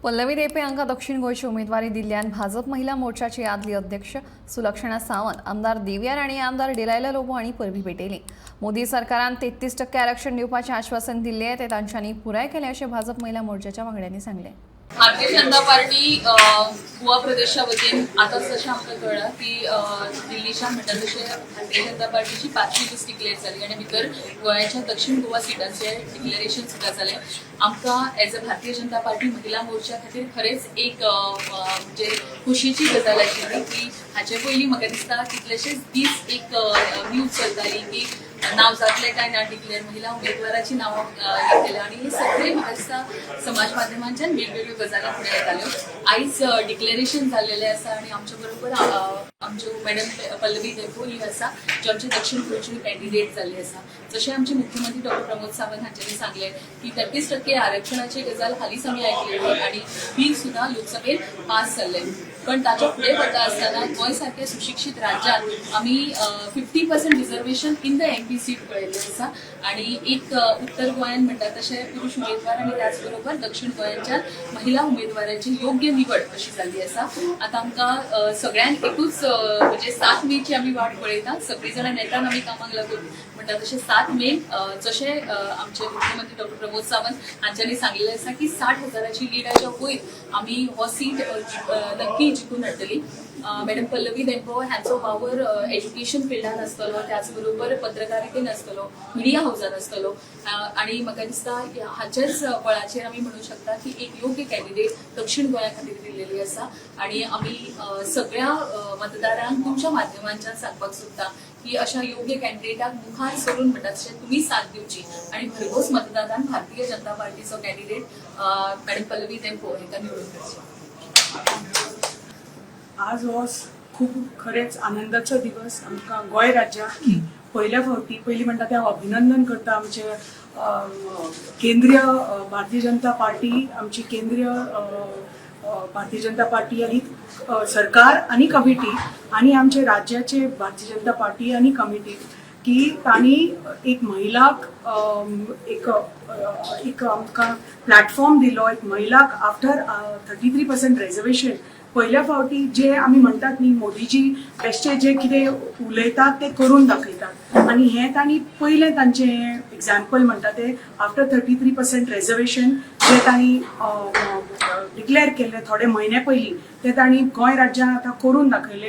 पल्लवी धेंपे हांकां दक्षिण गोंयची उमेदवारी दिल्ल्यान भाजप महिला मोर्चाची आदली अध्यक्ष सुलक्षणा सावंत, आमदार देविया राणे, आमदार डिलायला लोबो हांणी परबीं भेटयली. मोदी सरकारान 33% आरक्षण दिवपाचें आश्वासन दिल्लें तें तांच्यांनी पुराय केलें अशें भाजप महिला मोर्चाच्या वांगड्यांनी सांगलें. भारतीय जनता पार्टी गोवा प्रदेशा वतीन आतां जशें आमकां कळ्ळां की दिल्लीच्या म्हणटा तशें भारतीय जनता पार्टीची पांचवी लिस्ट डिक्लेअर जाली आनी भितर गोंयाच्या दक्षिण गोवा सिटांचें डिक्लेरेशन सुद्दां जालें. आमकां as a Bharatiya Janata party महिला मोर्चा खातीर खरेंच एक अ, अ, म्हणजे खोशयेची गजाल आशिल्ली की हाचे पयलीं म्हाका दिसता कितलेशेच दीस एक न्यूज चलताली की नाव जातलें काय ना डिक्लेअर, महिला उमेदवाराची नांवां येतले आनी हे सगळे म्हाका दिसता समाज माध्यमांच्यान वेगवेगळ्यो गजाली फुडें येताल्यो. आयज डिक्लेरेशन जाल्लेलें आसा आनी आमच्या बरोबर आमच्यो मॅडम पल्लवी धेंपो ही आसा, ज्यो आमची दक्षिण गोंयची कॅन्डिडेट जाल्ली आसा. जशें आमचे मुख्यमंत्री डॉक्टर प्रमोद सावंत हांच्यांनी सांगलें की 33% आरक्षणाची गजाल हालींच आमी आयकलेली आनी बिल सुद्दां लोकसभेत पास जाल्लें. पण ताच्या फुडें वता आसतना गोंय सारक्या सुशिक्षीत राज्यात आमी 50% reservation in the MP seat पळयल्लें आसा आणि एक उत्तर गोंयान म्हणटा तशें पुरुष उमेदवार आणि त्याच बरोबर दक्षिण गोंयांच्यान महिला उमेदवारांची योग्य निवड अशी जाल्ली आसा. आतां आमकां सगळ्यांक एकूच म्हणजे 7 मेची आमी वाट पळयतात. सगळीं जाणां नेटान आमी कामाक लागून म्हणटा तशें 7 मे जशें आमचे मुख्यमंत्री डॉक्टर प्रमोद सावंत हांच्यांनी सांगलेलें आसा की 60 हजाराची लिडाच्या वयर आमी हो सीट नक्की जिखून हाडटली. मॅडम पल्लवी धेंपो हांचो वावर एज्युकेशन फिल्डान आसतलो, त्याच बरोबर पत्रकारितेन आसतलो, मिडिया हावसान आसतलो आणि म्हाका दिसता हाच्याच बळाचेर आमी म्हणू शकता की एक योग्य कॅन्डिडेट दक्षिण गोंया खातीर दिल्लेली आसा. आणि आमी सगळ्या मतदारांक तुमच्या माध्यमांच्यान सांगपाक सोदता की अशा योग्य कॅन्डिडेटाक मुखार सरून म्हणटा तशें तुमी साथ दिवची आणि भरघोस मतदानान भारतीय जनता पार्टीचो कॅन्डिडेट मॅडम पल्लवी धेंपो हांकां निवडून हाडचे. आज हो खूब खरेंच आनंदाचो दिवस आमकां गोंय राज्याक की पयल्या फावटी, पयलीं म्हणटा तें हांव अभिनंदन करता आमचे केंद्रीय भारतीय जनता पार्टी, आमची केंद्रीय अ, अ, भारतीय जनता पार्टी आनी सरकार आनी कमिटी आनी आमचे राज्याचे भारतीय जनता पार्टी आनी कमिटी की तांणी एक महिलाक एक आमकां प्लॅटफॉर्म दिलो. एक महिलाक आफ्टर 33% रेजर्वेशन पहिल्या फावटी, जे आमी म्हणटात न्ही, मोदीजी बेश्टे जे कितें उलयतात ते करून दाखयतात आनी हें तांणी पयलें तांचें एग्जाम्पल म्हणटा ते आफ्टर 33% रेजर्वेशन जे तांणी डिक्लेअर केल्लें थोडे म्हयने पयलीं, ते तांणी गोंय राज्यान आतां करून दाखयलें.